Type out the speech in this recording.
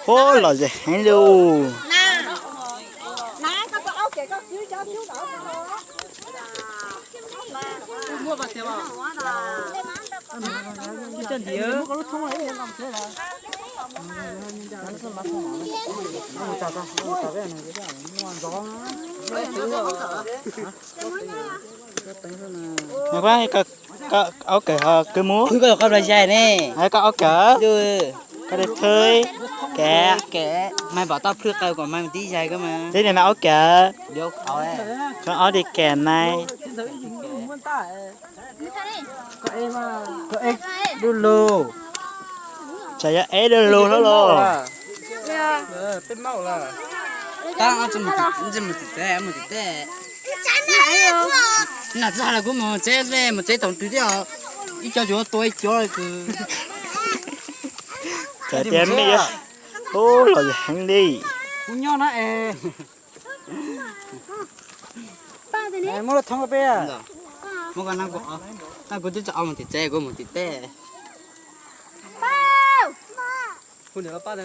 Ub, lom zem heev li. Nws koj aub kawm ho kawg mus. Koj aub kawm. Koj de thwb kev. Kev. Mas pom tau plhws qaws kom mas tib zais koj mas. Tib niag mas aub kawm. Koj aub di kev nai. Koj eb du lug. Tsam yog eb du lug hlob los. Tab, mus tim teb, mus tim teb. Nam txawj hais los kuv mus tsev, mus tsev thaum twg thiab, ib co yuav tua ib co li. Txawm tias me, ub, lom zem heev li. Kuv nyob na es. Muab lub thoob peb. Muab koj nab kuv, nab kuv twb tso mus tim tsev, kuv mus tim teb.